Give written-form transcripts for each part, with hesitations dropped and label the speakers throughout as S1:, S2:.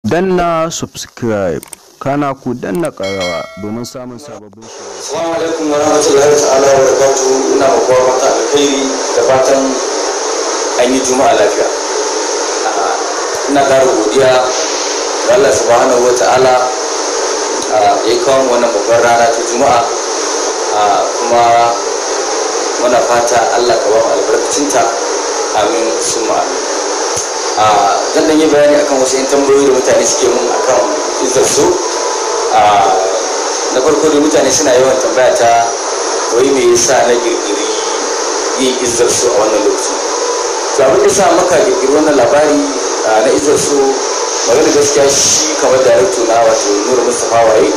S1: Danna subscribe, kana ku danna ƙararrawa domin samun sababbin shirye.
S2: Assalamu alaikum wa rahmatullahi ta'ala wa barakatuhu. Ina ma kowa fata alkhairi da fatan an yi juma'a lafiya. Ina ƙara godiya ga Allah subhanahu wa ta'ala da ya kawo mu wannan babbar rana ta juma'a, kuma muna fata Allah ka ba mu albarkacinta, amin summa amin. Zan ɗan yi bayani akan wasu 'yan tambayoyi da mutane suke mun akan Izzar So. Na farko dai, mutane suna yawan tambaya ta wai me yasa na girgiri yin Izzar So a wannan lokaci. To, abin da sa maka girgiri wannan labari na Izzar So, magana gaskiya, shi kamar darakto na, wato Nura Mustapha Waye,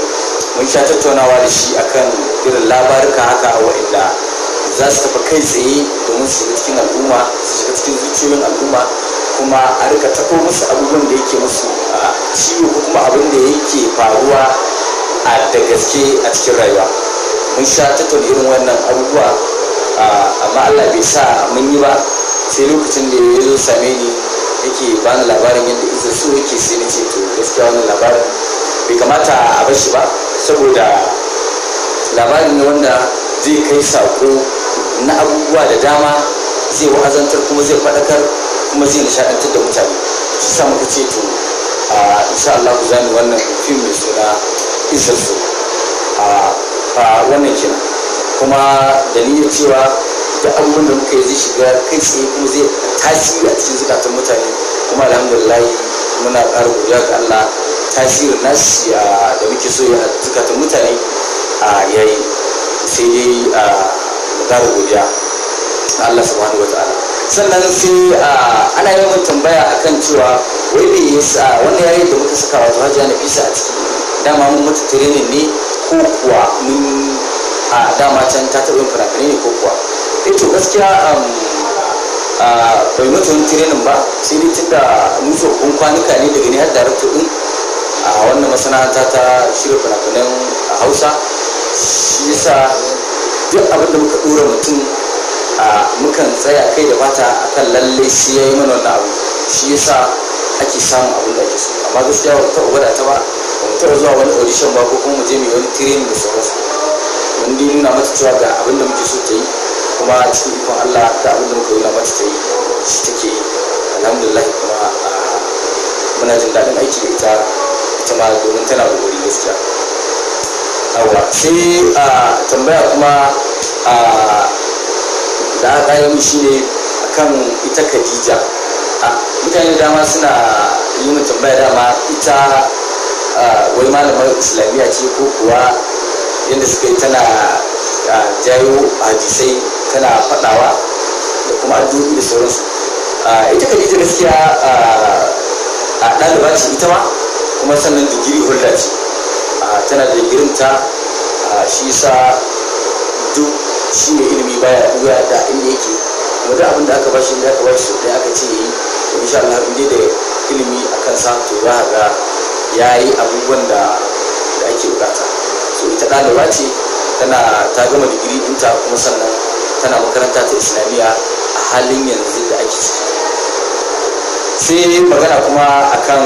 S2: mun sha tattaunawa da shi akan irin labaruka haka wa'inda za su tafi kai tsaye domin su shiga cikin al'umma, su shiga cikin zuciyoyin al'umma, kuma a rika taɓo musu abubuwan da yake musu ciwo ko kuma abin da yake faruwa a da gaske a cikin rayuwa. Mun sha tattauna irin wannan abubuwa, amma Allah bai sa mun yi ba, sai lokacin da ya zo same ni yake bani labarin yadda Izzar So yake, sai na ce to gaskiya wannan labarin bai kamata a bar shi ba, saboda labarin ne wanda zai kai sako na abubuwa da dama, zai wa'azantar, kuma zai faɗakar, kuma zai nishaɗantar da mutane. Shi sa muka ce to insha Allah ku zami wannan fim mai suna Izzar So. A wannan kenan, kuma da niyyar cewa da abubuwan da muka yi zai shiga kai tsaye kuma zai tasiri a cikin zukatan mutane. Kuma alhamdulillah, muna ƙara godiya ga Allah, tasirin nashi da muke so ya zukatan mutane a yayi. Sai dai mu ƙara godiya Allah subhanahu wa ta'ala. Sannan sai ana yawan tambaya akan cewa wai me yasa wannan yayin da muka saka, wato Hajiya Nafisa, a ciki, dama mun mata training ne ko kuwa mun a dama can ta taɓa yin fina-finai ne ko kuwa? Eh, to gaskiya bai mata wani training ba, sai dai tunda mu tsofaffin kwanuka ne, daga ni har director din a wannan masana'anta ta shirya fina-finan Hausa, shi yasa duk abin da muka ɗora mutum a mukan tsaya kai da fata akan lalle shi ya yi mana wannan abu, shi yasa ake samun abin da ake so. Amma gaskiya ba mu taɓa gwada ta ba, ba mu taɓa zuwa wani audition ba ko kuma mu je mu yi wani training da sauransu. Mun dai nuna mata cewa ga abin da muke so ta yi, kuma cikin ikon Allah da abin da muka nuna mata ta yi shi take yi, alhamdulillah. Kuma muna jin daɗin aiki da ita, ita ma, domin tana ƙoƙari gaskiya. Awa, sai tambaya kuma da aka yi shi ne akan ita Khadija. Mutane da dama suna yi min tambaya, dama ita wai malamar islamiyya ce ko kuwa yadda suka yi tana jayo hadisai tana faɗawa da kuma addu'o'i da sauransu. Ita Khadija gaskiya a ɗaliba ce ita ma, kuma sannan degree holder ce, tana da digirinta. Shi yasa duk shi ne ilimi baya ɓuya da inda yake, kuma duk abin da aka bashi, inda aka bashi sau ɗaya aka ce yi, to insha Allah in dai da ilimi a kansa, to za a ga ya yi abubuwan da ake bukata. So ita ɗaliba ce, tana ta gama digiri ɗinta, kuma sannan tana makaranta ta islamiyya a halin yanzu da ake ciki. Sai magana kuma akan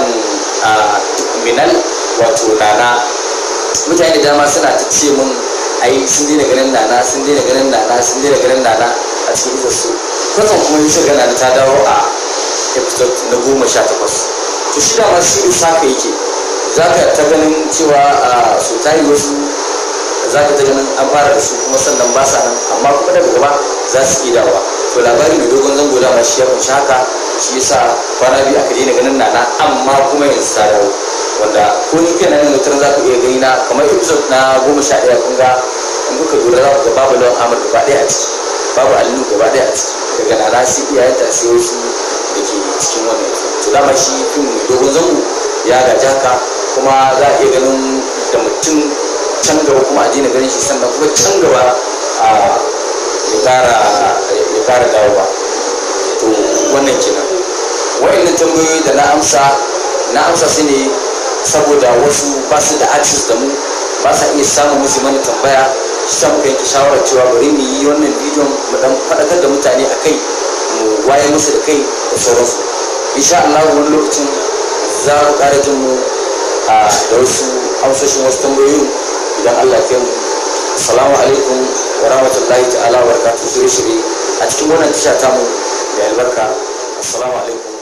S2: Minal, wato Nana. Mutane da dama suna ta ce mun ai sun daina ganin Nana, sun daina ganin Nana, sun daina ganin Nana a cikin Izzar So. Kwatsam kuma yi ga Nana ta dawo a episode na 18. To shi dama shi saka yake, za ka ta ganin cewa a so tari wasu za ka ta ganin an fara da su, kuma sannan ba sa nan, amma kuma daga gaba za su iya dawowa. To labari mai dogon zango dama shi ya kunshi haka. Shi yasa kwana biyu aka daina ganin Nana, amma kuma yanzu ta dawo, wanda ko ni kai nan mutum za ku iya gani na kamar episode na 11. Kun ga in kuka lura, za ku ga babu Lawan Ahmad gaba ɗaya a ciki, babu Alinu gaba ɗaya a ciki, daga Nana sai iyayenta sai wasu da ke cikin wannan episode. To dama shi fim mai dogon zango ya gaji haka, kuma za a iya ganin da mutum can gaba kuma a daina ganin shi, sannan kuma can gaba a ya ƙara dawowa. To wannan kenan. Wa'annan tambayoyi da na amsa, na amsa su ne saboda wasu ba su da access da mu, ba sa iya samun musu mana tambaya. Shi sa muka yanke shawarar cewa bari mu yi wannan bidiyon mu dan faɗakar da mutane a kai, mu waye musu da kai da sauransu. Insha Allah wani lokacin Za ku ƙara jin mu da wasu amsoshin wasu tambayoyin idan Allah ya mu. Assalamu alaikum wa rahmatullahi ta'ala wa barakatuh. Shirye-shirye a cikin wannan tasha tamu mai albarka. Assalamu alaikum.